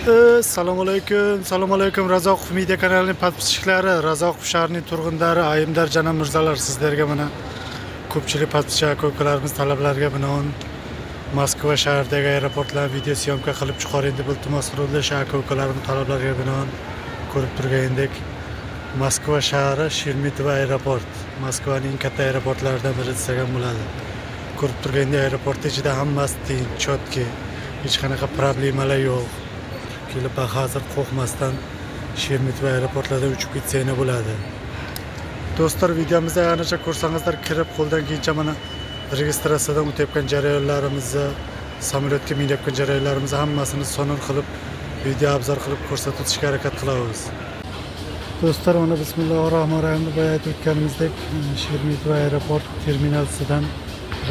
Assalomu alaykum, assalomu alaykum, Razoqov Media kanalining подписчик lari, Razoqov shahrining turg'undari, ayimlar, janob mirzalar, sizlarga mana ko'pchilik подписчик aka-ukalarimiz talablariga binoan Moskva shahridagi aeroportlarni video съёмка qilib chiqaring deb iltimos qiluvdilar. Shu aka-ukalarimiz talablariga binoan ko'rib turgandek, Moskva shahri, Sheremetyevo aeroport, Moskvaning eng katta aeroportlaridan biri desak ham bo'ladi. Ko'rib turgandek, aeroportni ichida hammasi tinch, чётко, hech qanaqa problemalar yo'q. Kelib hozir qo'rqmasdan Sheremetyevo aeroportlardan uchib ketsanglar bo'ladi. Do'stlar, videomizni oxirigacha ko'rsangizlar, kirib qo'ldan kelgancha mana registratsiyadan o'tayotgan jarayonlarimizni, samolyotga minayotgan jarayonlarimizni hammasini sonil qilib, video обзор qilib ko'rsatib o'tishga harakat qilamiz. Do'stlar, mana bismillohi rohmanir rohim, boya aytib o'tganimizdek, Sheremetyevo aeroport terminalsidan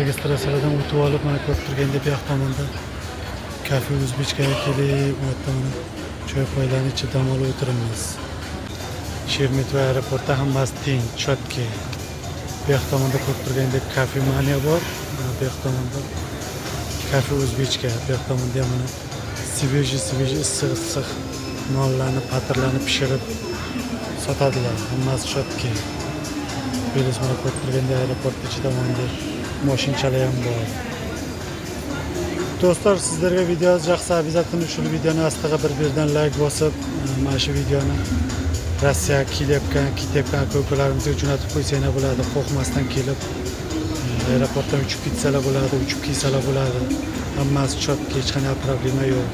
registratsiyalardan o'tib olib, mana ko'rib turgandek, bu yoq tomonda kafe Узбечка ga kelib, bu yerda mana choy poylarni ichib dam olib o'tiribmiz. Sheremetyevo aeroportda hammasi tinch, чётко. Bu yoq tomonda ko'rib turgandek, kafe Mania bor. Mana bu yoq tomonda kafe Узбечка. Bu yoq tomonda ham mana свежий свежий, issiq issiq nonlarni, patirlarni pishirib sotadilar. Hammasi чётко. Плюс mana ko'rib turgandek, aeroport ichida bunday moshinchalar ham bor. Do'stlar, sizlarga video yoqsa, обязательно shu videoni ostiga bir birdan layk bosib, mana shu videoni Rossiyaga kelayotgan, ketayotgan aka ukalarimizga jo'natib qo'ysanglar bo'ladi. Qo'rqmasdan kelib aeroportdan uchib ketsalar bo'ladi, uchib kelsalar bo'ladi. Hammasi чётко, hech qanaqa problema yo'q.